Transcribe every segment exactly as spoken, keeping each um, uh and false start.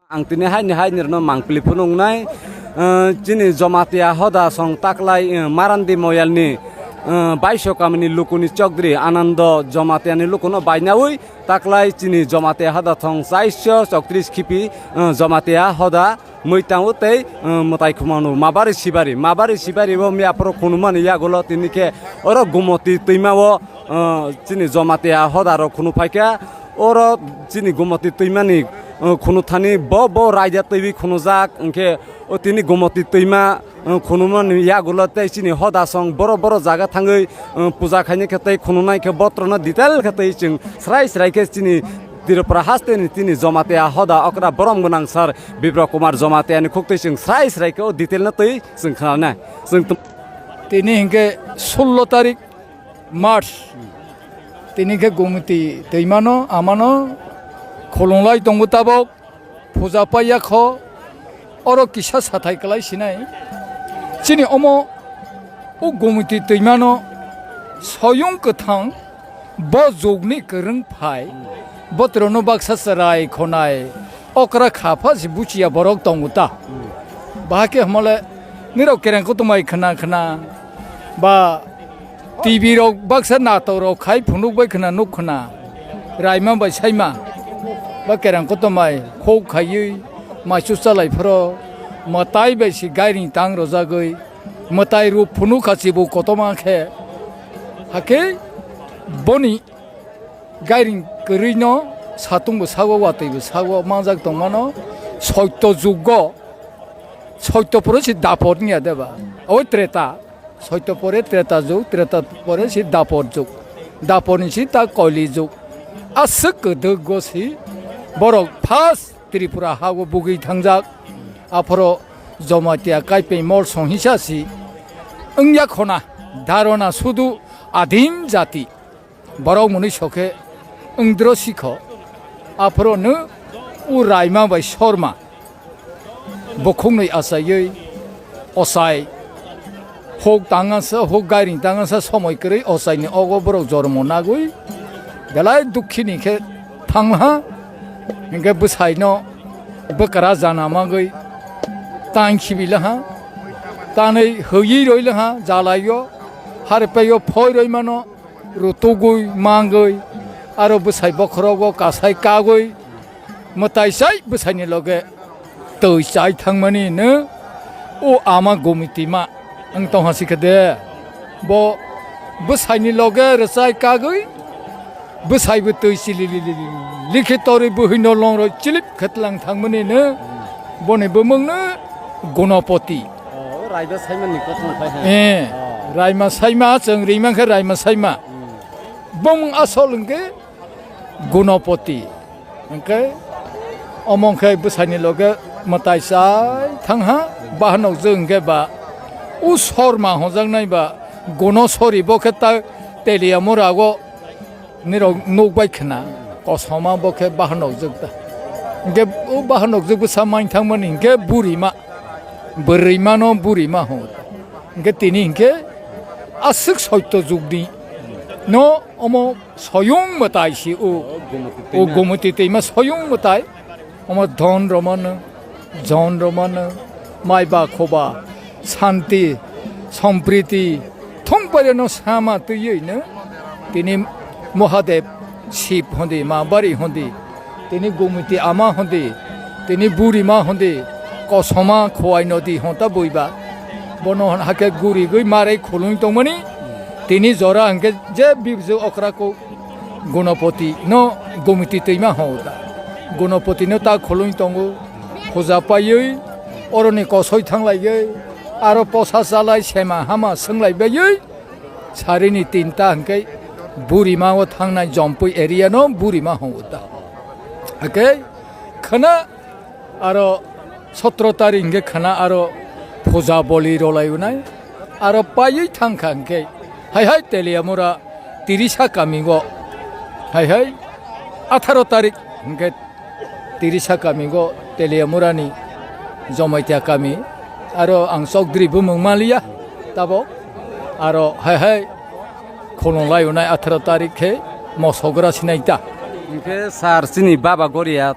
Ang tini haini haini rwno mangpili phunuknai, eh, chini Jamatia hoda song taklai, eh, Marandi Moyalni, eh, Baiso kamini lukuni Chokdri Anando Jamatiani lukuno bainawi taklai chini Jamatia hoda thong chaiso choktrish khipi, eh, Jamatia hoda mwitang tei, eh, mwtai khumano mabari sibari, mabari sibari bo miya phoro khunumani yagulo tini khe oro Gumoti twima o, eh, chini Jamatia hoda rok khunu phaikha. Oro chini Gumoti twimani, uh, khunu thani bo, bo raida twiwi khunujak, hwnkhe o tini Gumoti twima, uh, khunumani yagulo tei chini hoda song boro boro jaga thangwi, uh, puja khaini khe tei khununai khe botrono detail khe tei chwng srai srai khe chini Tripura hasteni tini Jamatia hoda okra borom gwnang sir Bipra Kumar Jamatiani khuk tei chwng srai srai khe o detail no twi chwng khnanai. Chwng tw- Tini hinkhe sullo tarik March, tini khe Gumoti twimano amano khulunglai tongo tabok, puja paiya kho, oro kisa sathai kwlai sinai. Chini omo o Gumoti twimano soyung kwthang bo jugni kwrwng phai, botrono baksa chwrai khonai, okra kha pha si buchiya borok tongo ta. Bahai khe hwnmale nirok kereng kutumai khna khna ba T V rok baksa natok rok khai phunuk bai khna nuk khna. Raima bai saima ba kereng kutumai khok khaiwi maisu chalai phro mwtai bai si gairing tang rojagwi mwtai rup phunuk kha chibu kotorma khe. Hakhe boni gairing kwrwino satung bo sago, watwi bo sago, manjak tongmano. Soito jugo, soito pore si dapor wngya deba? Oi treta, soito pore treta jug, treta pore si dapor jug, dapor ni si ta koli jug. Aswk kwdwk go si borok first Tripura ha o bugwi thangjak. Aphoro Jamatia Kaipeng mol song hisa si wngya khona, dharona sudu adim jati. Borok mwnwi sokhe wngdro sikho. Aphoro nw u Raima bai Sorma bukhuknwi achaiwi ochai huk tangasa, huk gairing tangasa somoi kwrwi ochaini ogo borok jormo nagwi belai dukkhini khe thanglaha. Hinkhe bwsaino bwkra jana magwi tang khibilaha, tanwi hwiywi roilaha, jalaio harpaio phoi roimano. Rutugwi mangwi aro bwsai bokhorogo kasai kagwi mwtai chai bwsaini loge twi chai thangmani no o ama Gumoti ma wng tongha sikhe de. Bo bwsaini loge rwchai kagwi bwsaibo twi chili li li li li khe torwi bwhwino longroi chilip khe tlang thangmani no boni bumung no Gunopoti. Oh, Raima Saimani kothong khai ha. Eh, Oh. Raima Saima, chwng rimang khe Raima Saima. Hmm. Bumung asol hwnkhe Gunopoti. Hwnkhe omo khe bwsaini loge mwtai chai thang ha, bahanok jwk hwnkhe ba u Sorma hwnjaknai ba Gunosori bo khe ta Teliamura o nirok nukbai khna, kosoma bo khe bahanok jwk ta. Hwnkhe o bahanok jwk bwsa main thangmani hwnkhe burima, bwrwimano burima hwn. Hwnkhe tini hwnkhe aswk soito jugni no omo soyung mwtai si o, O Gumoti o twima. Gumoti twima soyung mwtai. Omo dhon romano, jon romano, mai ba khoba, santi, sompriti, thung pairano sama twiwi no tini Mahadev Shiv hondi, ma bari hondi, tini Gumoti ama hondi, tini burima hondi, kosoma khowai nodi honta buiba. Bono hon hake gurigwi marai khulung tongmani, tini jora hwnkhe je bibju okra ko Gunopoti no Gumoti twima hwn ta. Gunopoti no ta khulung tongo, puja paiwi, oroni kosoi thanglaigwi, aro posa chalai sema hama swnglaibaiwi, sarini tinta hwnkhe burima o thangnai Jompui area no burima hwn ta. Hake khwna aro sotro tarik hwnkhe khwna aro puja boli rolai unai, aro paiwi thangkha hwnkhe hai hai Teliamura Tirisa kami o, hai hai atharo tarik hwnkhe Tirisa kami o Teliamura ni Jomaitia kami, aro ang chokdri bumung maliya tabo, aro hai hai khulunglai unai atharo tarik khe mosogra sinai ta. Hwnkhe sir chini baba goria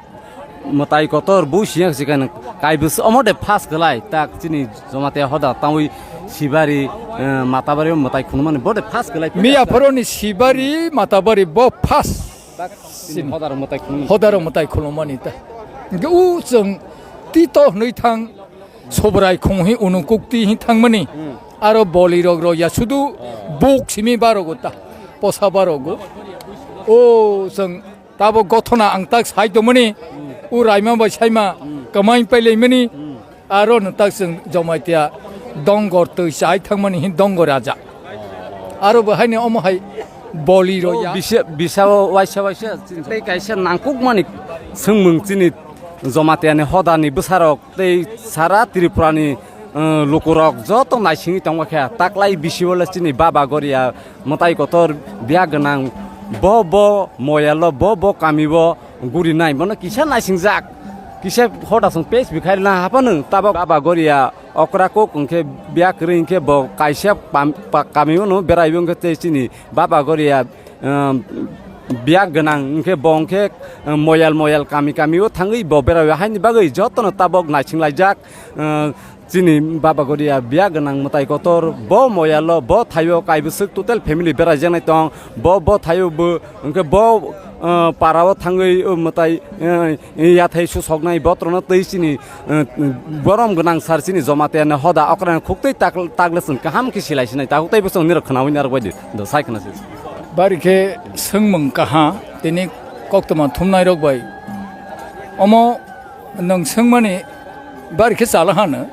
Mwtai kotor bo siya sikano kaibus omo de pass kwlai tak chini Jamatia hoda tawi Sibari, eh, Matabari mwtai khunumani bo de pass kwlai. Miya phoroni Sibari, Matabari bo pass. Tak chini hodar mwtai khunumani. Hodar mwtai khunumani ta. Ge u chwng tito hwnwi thang Sobrai khunghi unukukti hi thangmani. Hmm. Aro bolirok rok ya sudu buk simi barogo ta. Posa barogo. O chwng tabo gothona ang tak sai tongmani. Hmm. U raima bai saima kwmai pailaimani. Hmm. Aro no tak chwng Jamatia dongor twi chai thangmani hi dongor raja. Aro bo haino omo hai bolirok ya. Bisa, bisa o waisa waisa. Tei kaisa nangkukmani swngmung chini Jamatia ni hodani bwsarok. Tei sara Tripura ni, eh, lukurok joto naisingwi tongma khe taklai bisi o le chini Baba Goria mwtai kotor biya gwnang bo bo moyalo bo bo kami o guri nai bono kisa naisingjak kisa hoda song page bikhai na hapano tabok Baba Goria okra kok hwnkhe biya kwrwi hwnkhe bo kaisa pam-, pa-, kami o no berai o hwnkhe tei chini Baba Goria, eh, biya gwnang hwnkhe bo hwnkhe, eh, moyal moyal kami kami o thangwi bo berai o haini bagwi jotono tabok naising laijak. Eh, chini Baba Goria biya gwnang mwtai kotor bo moyalo bo thaio kaibwswk total family beraijaknai tong bo bo thaio bo hwnkhe bo, eh, para o thangwi, eh, mwtai, eh, yathai susoknai botrono twi chini, eh, borom gwnang sar chini Jamatia ni hoda okrani khuktwi tak-, takle chwng kaham khe silai sinai takhuk tei bwswng nirok khnawi narwk bai di do sai khna se. Bari khe swngmung kaha tini koktwma thumnai rok bai omo nwng swngmani bari khe chala hano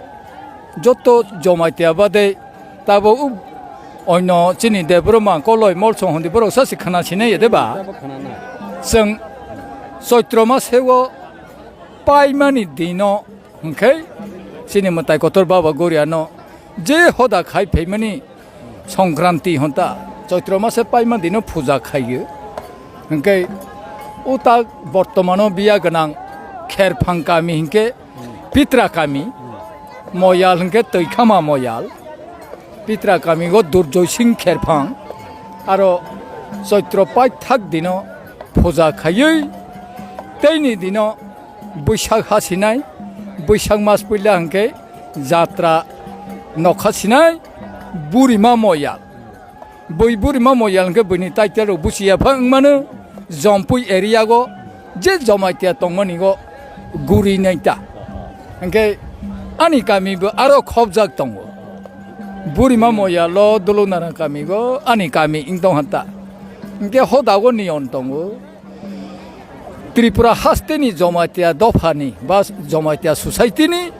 joto Jamatia bade tabo u oino chini Debbarma Koloi Molsong hondi borok sa si khna sinai ya de ba? Chwng Choitro maseo paimani dino hwnkhe chini mwtai kotor Baba Goriano je hoda khai phaimani Songkranti honta Choitro mase paima dino puja khaio. Hwnkhe utak bortomano biya gwnang Kherphang kami hwnkhe Pitra kami, Moyal hwnkhe Twikhama Moyal, Pitra kami go Durjoy Singh Kherphang, aro Choitro paithak dino puja khaiwi teini dino Buisak ha sinai, Buisak mas puila hwnkhe jatra nokha sinai, Burima Moyal. Bui Burima Moyal hwnkhe buini title rok buchiya pha wngmano, Jompui area go je Jamatia tongmani go guri nai ta. Hwnkhe ani kami bo aro khopjak tongo. Burima Moyal o Dulunara kami go ani kami wng tong ha ta. Hwnkhe hoda go niyon tongo. Tripura hasteni Jamatia dophani ba Jamatia society ni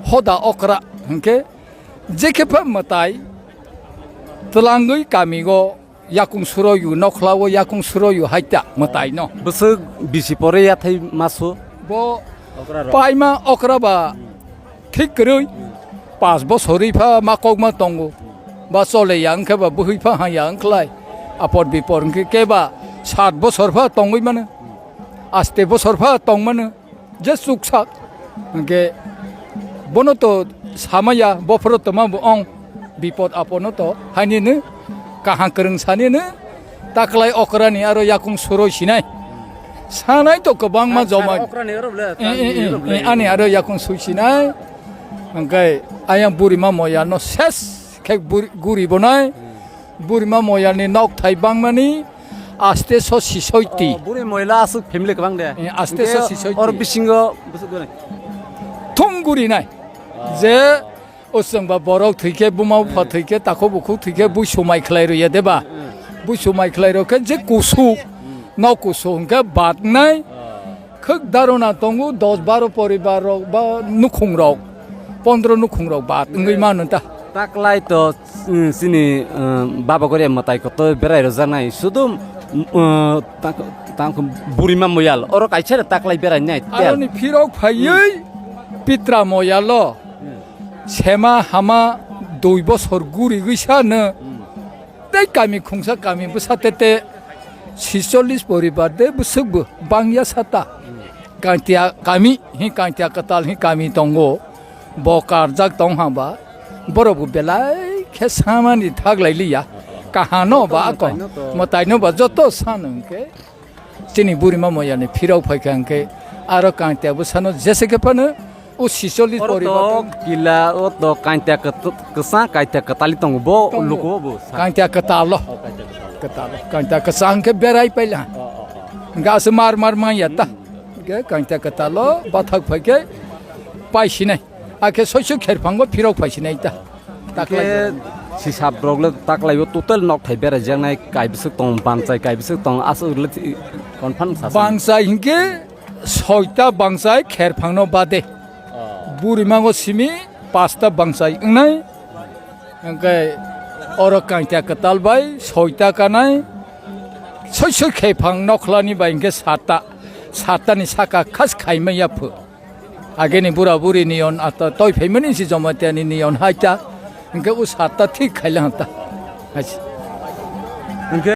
hoda okra hwnkhe jekhe pha mwtai twlangwi kamigo yakung suroyu nokhlao yakung suroyu haita mwtaino. Bwswk bisi pore yathai masu? Bo okra rok. Paima okra ba thik kwrwi, pas bosor wi pha ma kokma tongo, ba chole ya wngkhe ba bwhwi pha ha ya wngkhlai, apor bipor wngkhe keba sat bosor pha tongwi mano, aste bosor pha tongmano, je chuksak, hwnkhe bono to samaya, bophoro toma bo ong, bipod apono to hainino, kaham kwrwng sanino, taklai okrani aro yakung suroi sinai. Sanai to kwbangma joma. Okrani aro bole, eh, eh, eh, ani aro yakung sui sinai. Hwnkhe ayang Burima Moyalno ses khe buri-, guri bonai. Burima Moyalni nokthai bangmani aste so sisoiti. Oh, Buri Moyal aswk family kwbang de. Eh, aste so sisoiti. Or bisingo bwswk gwnang. Thung guri nai. Je o chwngba borok thwikhe, buma bupha thwikhe, takhuk bukhuk thwikhe, bui sumai khlai rwya deba? Bui sumai khlai rwkhe je kusu, nok kusu hwnkhe bat wngnai. Khwk darona tongo dos baro poribar rok ba nukhung rok, pondro nukhung rok bat wngwi mano ta. Taklai to, mm, chini, mm, Baba Goria mwtai kotor berai rwjaknai. Sudu, mm, uh, tak-, tak-, Burima Moyal. Oro kaisa taklai berai nai. Aroni phirok phaiwi Pitra Moyalo. Sema hama dui bosor guri gwi sa no. Tei kami khungsa kami bwsa tete sicholish poribar de bwswk bo bangya sata. Kangtia kami hi kangtia kwtal hi kami tongo. Bo karjak tong haba. Borok bo belai khe samani thaglai liya. Kahano ba ako. Mwtaino ba joto san hwnkhe. Chini Burima Moyalni phirok phaikha hwnkhe Aro kangta bwsano jese khe phano o sicholish Oro poribar to tong. Kila, o to kangta kwt-, kwchang, kangta kwtali tongo, bo Tongo. Luku bo sa. Kangta kwtalo. O kangta kwtalo. Kwtalo. Kangta kwchang khe berai paila. O, o, o. Hwnkhe aswk mar mar manya ta. Hmm. Hwnkhe kangta kwtalo bathak phai khe paisinai. Akhe soisu kherphango phirok phaisinai ta. Taklai. Hwnkhe sisap rok le taklai o total nok thai berai jaknai kaibwswk tong, bangchai kaibwswk tong, aswk le thi-, confirm sa sa. Bangchai hwnkhe soita bangchai kherphangno bade. Oh. Burimango simi pasta bangchai wngnai. Hwnkhe oro kangta kwtal bai soita kanai. Soi soi khephang nokhlani bai hwnkhe satta. Sattani saka khas khaimaya phu. Ageni bura buri niyon ata toi phaimani si Jamatia ni niyon haita. Hwnkhe o satta thik khaila hanta. Haisi. Hwnkhe